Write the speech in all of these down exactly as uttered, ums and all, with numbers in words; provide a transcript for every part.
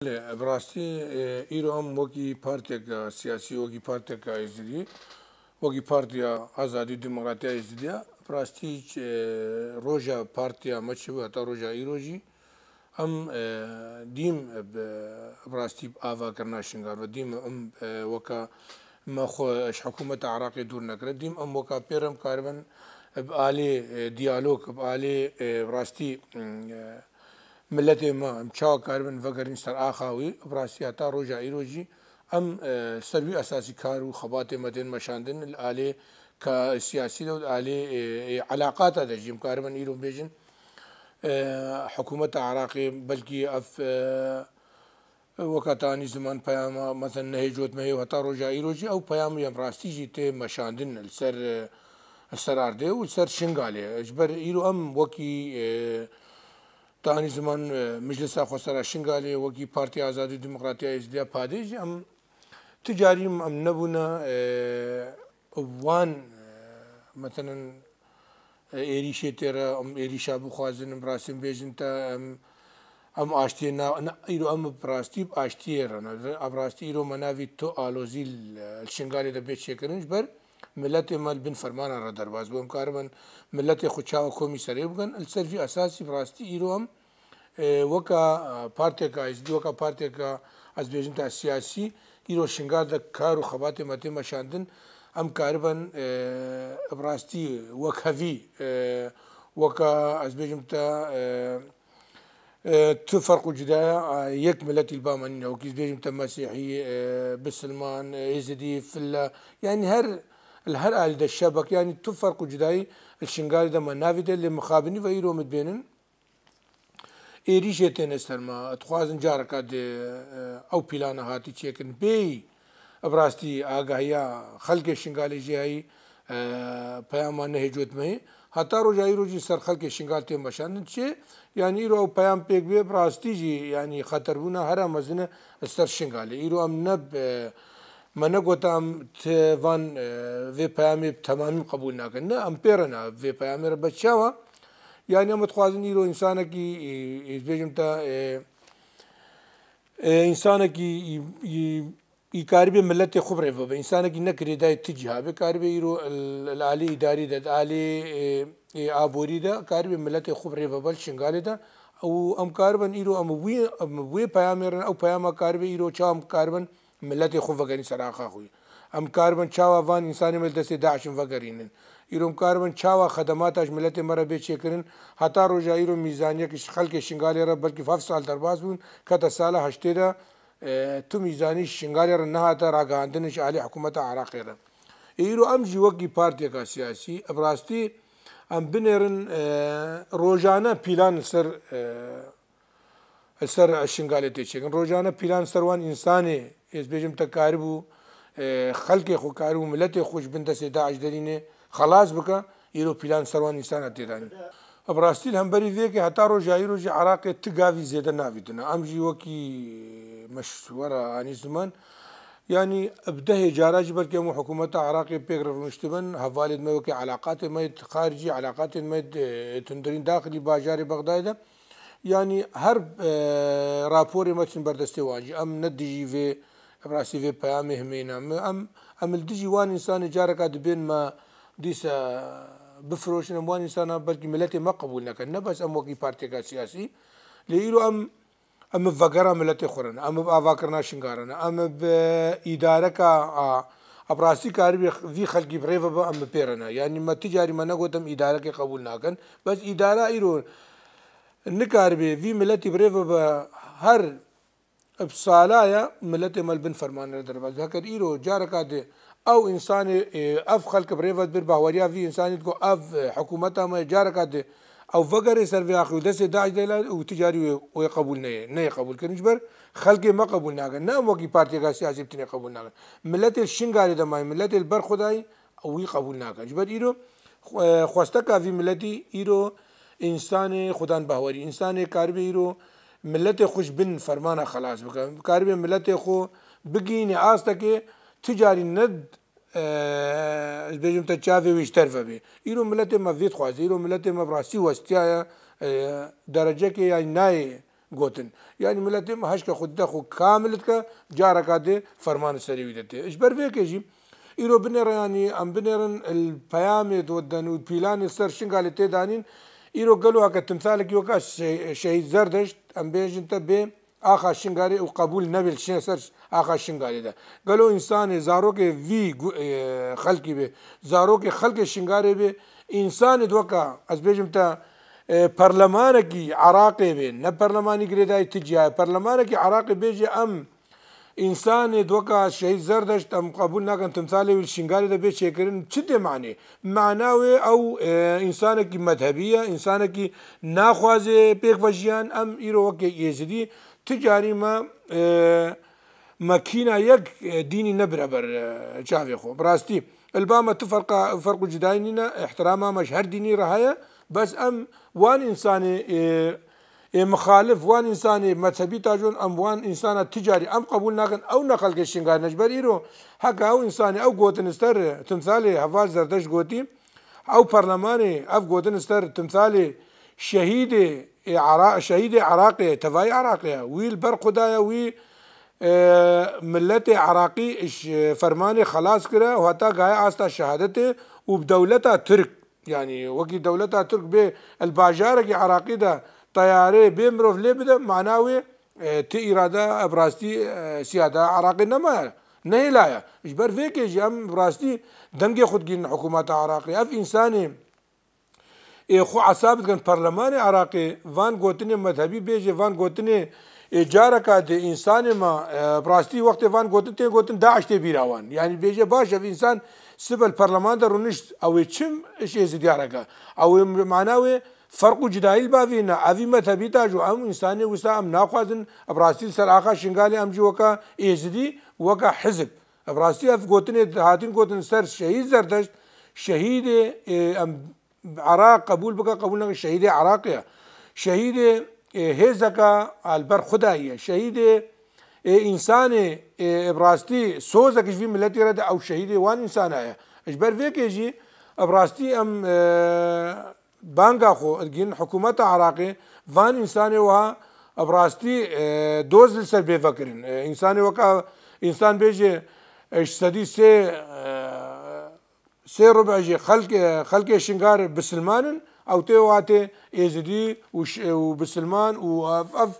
Belê, bi rastî, e, îro em wekî partiyeke siyasî, wekî partiyeke Êzidî, wekî Partiya Azadî û Demokratiya Êzidiya, bi rastî, e, roja partiya me çi bû heta roja îro jî, em, e, dîm bi, bi rastî bi avakirina Şingal ve, dîm em, e, weke me xwe ji hikûmeta Iraqê dûr nekire, dîm em weke pêr em karibin bi alê, e, diyalog, bi alê, e, bi rastî, e, miletê me, em çawa karibin vegerîn ser axa wî, bi rastî heta roja îro jî em, e, ser wî esasî kar û xebatê me tên meşandin, li alê ka siyasî de û li alê, e, e, elaqata de jî em karibin îro bêjin, e, hikûmeta Iraqê belkî ev, e, weka te anî ziman peyama, mesela nehê cotmehê û heta roja îro jî ew peyam yên rastî jî tê meşandin li ser, e, li ser erdê û li ser Şingalê. Ji ber îro em wekî, e, te anî ziman, e, Meclisa Xwesera Şingalê, wekî Partiya Azadî û Demokratiya Êzidiya Padê jî em ti carî em nebûne, e, wan, e, meselen, e, êrîşê tê re, em êrîşa bixwazin, em rastî bêjin te, em, em aştiyê na, na, îro em bi rastî bi aştiyê re ne. Bi rastî îro me navî tu alozî li, li Şingalê de bê çêkirin, ji ber miletê me li bin fermana re derbas bû. Em karibin miletê xwe çawa komî serê bikin. Li ser vî esasî bi rastî îro em, e, weka, e, partiyeka Êzidî, weka partiyeka, ez bêjim te siyasî, îro Şingal de kar û xebatê me tê meşandin, em karibin, e, bi rastî wekhevî, e, weka ez bêjim te, e, e, tu ferq û cudaya, e, yek miletî li ba me nîne. Wekî ez bêjim te mesîhî, e, bisilman, e, êzidî, fille, yanî her, li her alî de şebek, yanî tu ferq û cudayî li Şingalê de me navî de, lê mixabinî ve îro min dibênin. Êrîşê têne ser me. Dixwazin careka di, e, ew plana hatî çêkirin. Bêyî bi rastî agahiya xelkê Şingalê jê heyî, e, peyama nehê cotmehê. Heta roja îro jî ser xelkê Şingal tê meşandin. Çi? Yanî îro ew peyam pêk bê, bi rastî jî yanî xeterbûna hera mezin e li ser Şingalê. Îro em ne, e, me negot em ti van, e, vê peyamê bi temamî qebûl nakin. Ne, em pê re ne vê peyamê re, be çawa? Yanî em dixwazin îro însanekî, e, ez bêjim te, e, e, însanekî, e, e, î karibê miletê xwe bi rê ve be. Însanekî ne girêdayê ti cîha be, karibê îro li, li alê îdarî de, di alê, e, e, aborî de, karibê miletê xwe bi rê ve be li Şingalê de. Û em karibin îro em wî, em wê peyamê re, ew peyama karibê îro çawa em karibin miletê xwe vegerîn ser axa xwe. Em karibin çawa van însanê me li destê DAIŞ'in vegerînin. Îro em karibin çawa xedemata ji miletê me re bê çêkirin. Heta roja îro mîzaniyek ji xelkê Şingalê re belkî heft sal derbas bûn, kete sala heştê de, e, tu mîzanî ji Şingalê re nehate ragihandin ji alî hikûmeta Iraqê re. Ê îro em jî wekî partiyeka siyasî, bi rastî em binêrin, e, rojane pîlan li ser, e, li ser Şingalê tê çêkin. Rojane pîlan ser wan însanê, ez bêjim te karibû, e, xelkê xwe karibû, miletê xwe ji bin destê DAIŞ derîne, xelas bike, îro pîlan ser wan însana tê danîn. Bi rastî li hemberî vê yekê heta roja îro jî Iraqê ti gavî zêde navîtine. Em jî wekî meşwera anî ziman, yanî bi dehê cara jî belkî em û hikûmeta Iraqê pêk re rûniştibin, hevalên me wekî elaqatên me yê xaricî, elaqatên me yê, e, tundirîn daxilî bajarê Bexdayê de, yanî her, e, raporê me çin ber destê wan jî. Em ne dijî vê, bi rastî vê peyamê himêne. Em, em, em li dijî wan însanê careka dibên me dîsa bifiroşin, em wan însana belkî miletê me qebûl nekin. Ne bes em wekî partiyeka siyasî, lê îro em, em bi vegera miletê xwe re ne, em bi avakirina Şingal re ne, em bi îdareka, a, a bi rastî karibê vî xelkî bi rê ve be, em bi pê re ne. Yanî me ti carî me negot em îdarekê qebûl nakin. Bes îdara îro nikaribê vî miletî bi rê ve be, her bi sala ye miletê me li bin fermanê re derbas. Heker îro careka di ew însanê, e, ev xelk bi rê ve dibir, bahweriya vî însanî digo ev, e, hikûmeta me ye, careka di ew vegerê ser vê axê û destê DAIŞ de û ti carî wê, wê qebûl neyê, neyê qebûl kirin. Ji ber xelkê me qebûl nakin. Ne em wekî partiyeka siyasî bi tinê qebûl nakin. Miletê li Şingalê de mayî, miletê li ber xwe dayî, wî qebûl nakin. Ji ber îro xwe-, xwesteka vî miletî, îro însanê xudan bahwerî, însanê karibê îro miletê xwe ji bin fermana xelas bike. Karibê miletê xwe bigihîne astekê ti carî ne, e, ez bêjim te çavê wî ji terve bê. Îro miletê me vê dixwaze. Îro miletê me bi rastî westiyaye, e, derecekê yanî nayê gotin. Yanî miletê me heşke xwe dide xwe kamil dike, careka dê fermanê serê wî de tê. Ji ber vê yekê jî îro binêre, yanî em binêrin li peyamê dodden û pîlanê ser Şingalê tê danîn, îro gelo heke timsalekî weka Şe-, Şehîd Zerdeşt, em bêjin te bê axa Şingalê û qebûl nebê li şin-, ser axa Şingalê de. Gelo însanê, zarokê vî gu-, e, xelkî bê, zarokê xelkê Şingalê bê, însanê di weka, ez bêjim te, e, perlemanekî Iraqê bê, ne perlemanî girêdayî ti cihayê, perlemanekî Iraqê bêje em însanê di weka Şehîd Zerdeşt em qebûl nakin, timsalê wî li Şingalê de bê çêkirin, çi tê manê? Mana wê ew, e, însanekî mezhebî ye, însanekî naxwaze pêkvejiyan, em îro wekî Êzidî ti carî me, e, me kîna yek, e, dînî nebire ber, e, çavê xwe. Bi rastî, li ba me tu ferqa, ferq û cudayî nîne, îhtirama me ji her dînî re heye, bes em wan însanê, e, ê mixalif, wan însanê mezhebî tajon, em wan însana ti carî em qebûl nakin, ew ne xelkê Şingalê ne. Ji ber îro heke ew însanê ew gotin li ser timsalê heval Zerdeşt gotî, ew perlemanê ev gotin li ser timsalê şehîdê ê Ira-, şehîdê Iraqê, tevayî Iraqê ye. Wî li ber xwe daye, wî, e, miletê Iraqî ji fermanê xelas kire û heta gaye asta şehadetê û bi dewleta Tirk, yanî wekî dewleta Tirk bê li bajarekî Iraqî de teyarê bê mirov lê bide, mana wê, e, ti îrade, e, bi rastî, e, siyada Iraqê nemaye, nehêlaye. Ji ber vê yekê jî em bi rastî dengê xwe digihînin hikûmeta Iraqê. Ev însanê ê xwe hesab dikin, perlemanê Iraqê van gotinê mezhebî bêje, van gotinê, ê, careka di însanê me, e, bi rastî wextê van gotin tên gotin, DAIŞ tê bîra wan. Yanî bêje baş, ev însan sibe li perleman de rûnişt, ew ê çi ji êzidiyareke? Ew ê mana wê ferq û cudayî li bavê ne. Evî mezhebî tajo, em însanê wisa em naxwazin, bi rastî li ser axa Şingalê em jî weka êzidî, weka hizib. Bi rastî ev gotinê hatin gotin ser şehîd Zerdeşt, şehîdê, e, em Iraq qebûl bike, qebûl neke, şehîdê Iraqê ye. Şehîdê, e, hêzeke li ber Xwedayî ye. Şehîdê, e, însanê, e, bi rastî sozek ji vî miletî re de ew şehîdê wan însana ye. Ji ber vê yekê jî bi rastî em, e, banga xwe digihînin hikûmeta Iraqê, van însanê wiha bi rastî, e, doz li ser bê vekirin. E, însanê weka însan bêje, e, ji sedî sê, e, sê rubê jî xelk, xelkê Şingar bisilman in, ew tê watê êzidî û ş-, û bisilman û ev, ev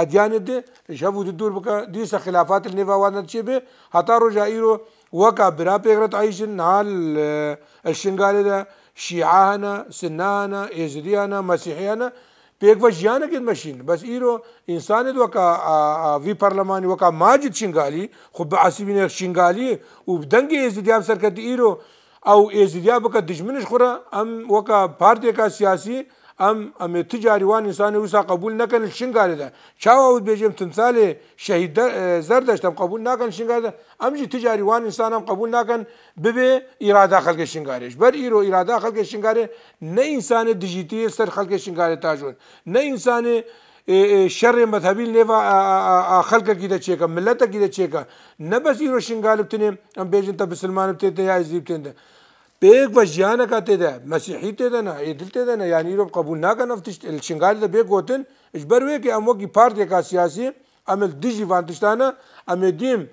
edyanê di ji hev û di dûr bike, dîsa xilafat li nêva wan de çêbe. Heta roja îro weka bira pêk re dieyşin, niha li, li Şingalê de şîa hene, sinna hene, êzidî hene, mesîhî hene. Pêk ve jiyanekê dimeşînin. Bes îro însanê di weka, a, a, vî perlemanî weka Macid Şingalî, xwe biesibîne Şingalî û bi dengê êzidiya bi serketî îro ew êzidiya bike dijmin ji xwe re, em weka partiyeka siyasî, em, em ê ti carî wan însanê wisa qebûl nekin li Şingalê de. Çawa ew dibêjin timsalê şehîd de, e, Zerdeşt em qebûl nakin li Şingalê de? Em jî ti carî wan însan em qebûl nakin bibe îrada xelkê Şingalê. Ji ber îro îrada xelkê Şingalê ne însanê dijîtî yê ser xelkê Şingalê tajon, ne însanê, e, e, şerê mezhebî li nêva, a, a, a, a xelkekî de çêke, miletekî de çêke. Ne bes îro Şingalê bi tinê, em bêjin te bisilman bi tê de ya êzidî bi tên de. Pêk ve jiyaneka tê de, mesîhî tê de ne, êdil tê de ne. Yanî îro qebûl nakin ev tişt. Li Şingalê de bê gotin, ji ber wê yekê em wekî partiyeka siyasî, em li dijî van tiştan ne, em ê dîm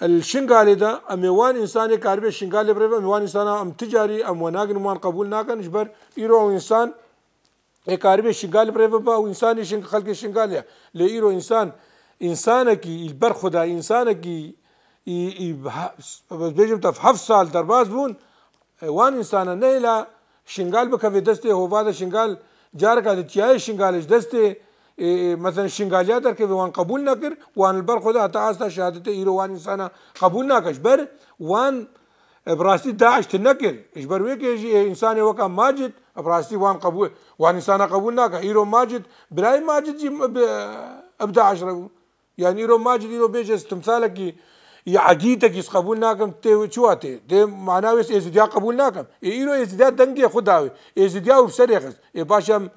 Li Şingalê de em ê wan însanê karibê Şingalê birêve, em ê wan însana em ti carî em we nagin, wan qebûl nakin, ji ber îro ew însan ê karibê Şingalê birêve bibe, ew însanê Şing-, xelkê Şingalê ye. Lê îro însan, însanekî î li ber xwe da, însanekî î, î, ha-, ez bêjim te heft sal derbas bûn, E, wan însana nehêla Şingal bikeve destê hova de, Şingal careka di çiyayê Şingalê ji destê, e, e, mesela Şingaliya derkeve, wan qebûl nekir, wan li ber xwe de heta asta şehadetê îro wan însana qebûl nake. Ji ber wan, e, bi rastî DAIŞ tune kir. Ji ber wê yekê jî, e, însanê weka Macid, e, bi rastî wan qebûl, wan însana qebûl nake. Îro Macid, birayê Macid jî bi, bi DAIŞ re bû. Yanî îro Macid îro bêje ez timsalekî ya egîtekî ez qebûl nakim, tê çi watê? Tê mana wê ez êzidiya qebûl nakim. Ê îro êzidiya dengê xwe dawê. Êzidiya û bi serê xist. Ê baş em,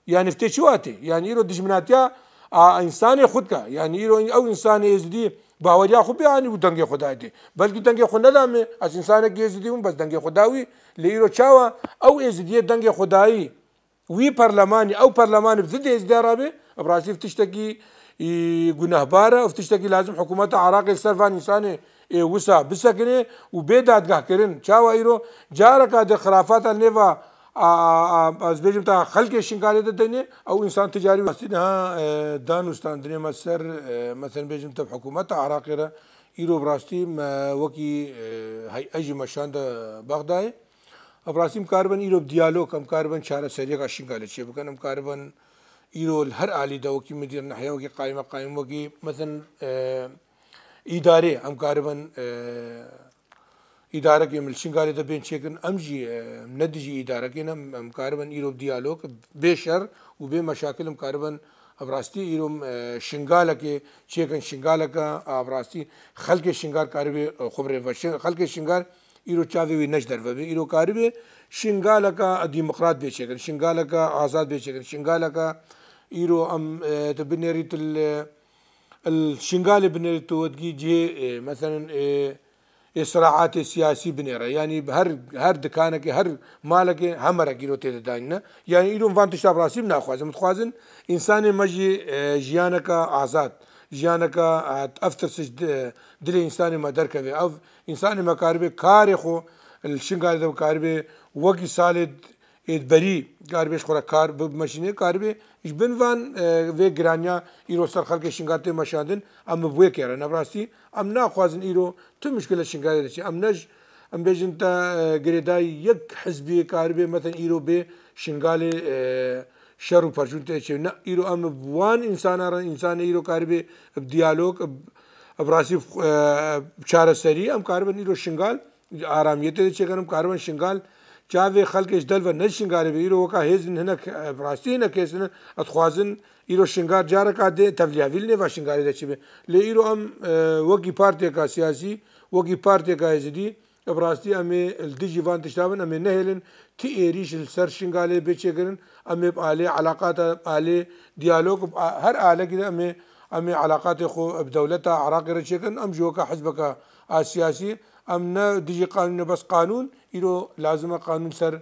yanî tê çi watê? Yanî îro dijminatiya a însanê xwe dike. Yanî îro ew însanê êzidî baweriya xwe bê anî û dengê xwe dayê tê. Belkî dengê xwe nedame, ez însanekî êzidî bûm, bes dengê xwe dawî. Lê îro çawa ew êzidiyê dengê xwe dayî? Wî perlemanî, ew perlemanî bi zidê êzidiya rabê, Bi rastî ev tiştekî, î, gunehbar e, ev tiştekî lazim hikûmeta Iraqê li ser van însanê ê wisa bisekine û bê dadgehkirin. Çawa îro careka di xirafata nêva, a, a, a, ez bêjim ta xelkê Şingalê de têne, ew însan ticarî westî niha, e, dan û standinê me ser, e, mesela bêjim te hikûmeta Iraqê re îro bi rastî me wekî, e, heyet jî me şande Bexdayê. Ev rastî em karibin îro bi diyalog, em karibin çareseriyeka Şingalê çêbikin, em karibin îro li her alî de wekî midîr nehiya, wekî qaymeqayim, wekî mesela, e, îdarê, em karibin, e, îdarekê em li Şingalê de bên çêkirin, em jî, e, ne dijî îdarekê ne, em, em karibin îro bi diyalog, bê şer û bê meşakil em karibin, ev rastî îro em, e, Şingalekê çêkin, Şingaleke, ev rastî xelkê Şingal karibê, e, xwe birêve. Şin-, xelkê Şingal îro çavê wî ne ji derve bê. Îro karibê Şingaleke demokrat bê çêkirin, Şingaleke azad bê çêkirin, Şingaleke îro em, e, tu binêrî tu li, li Şingalê binêrî tu wekî cihê, e, meselen, e, ê siraatê siyasî binêre. Yanî her, her dikanekê, her malekê hemerek îro tê de dayîne. Yanî îro van tişta bi rastî naxwazin. Em dixwazin însanê me jî, e, jiyaneke azad, jiyaneke, e, ev tirs ji di-, dilê însanê me derkeve. Ev însanê me karibê karê xwe li Şingalê de karibê wekî salê êdberî karibê ji xwe re kar bimeşîne, karibê ji bin van, e, vê giraniya îro ser xelkê Şingal tê meşandin, em bi wê kê re ne bi rastî. Em naxwazin îro tu mişkile Şingalê de çi. Em ne ji, em bêjin te, e, girêdayî yek hizbî karibê, meten îro bê Şingalê, e, şer û perçûn tê çê. Ne, îro em bi wan însana re, însanê îro karibê bi diyalog, bi, bi rastî, e, çareserî, em karibin îro Şingal aramiyetê de çêkin, em karibin Şingal çavê xelkê ji delve ne Şingalê be. Îro weka hêzin hinek, e, bi rastî hinek hêzin in, ez dixwazin îro Şingal careka dê tevliyavî li nêva Şingalê de çêbe. Lê îro em, e, wekî partiyeka siyasî, wekî partiyeka êzidî, bi rastî em ê li dijî van tişta bin, em ê nehêlin ti êrîş li ser Şingalê bê çêkirin, em ê bi alê eleqata, alê diyalog, bi a-, her alekî de em ê, em ê eleqatê xwe bi dewleta Iraqê re çêkin, em jî weka hizbeka a siyasî, em ne dijî qanûn ne bes qanûn, îro lazim e qanûn ser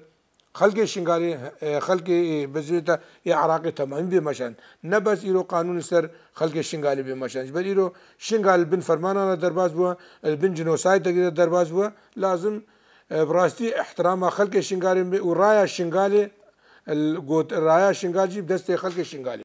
xelkê Şingalê, e, xelkê, e, bizûta ê Iraqê temamî bê meşan. Ne bes îro qanûn li ser xelkê Şingalê bê meşan. Ji ber îro Şingal li bin fermanan re derbas bûye, li bin cinosaydekî de derbas bûye. Lazim, e, bi rastî ihtirama xelkê Şingalê bê û raya Şingalê, e, got, raya Şingal jî bi destê xelkê Şingalê.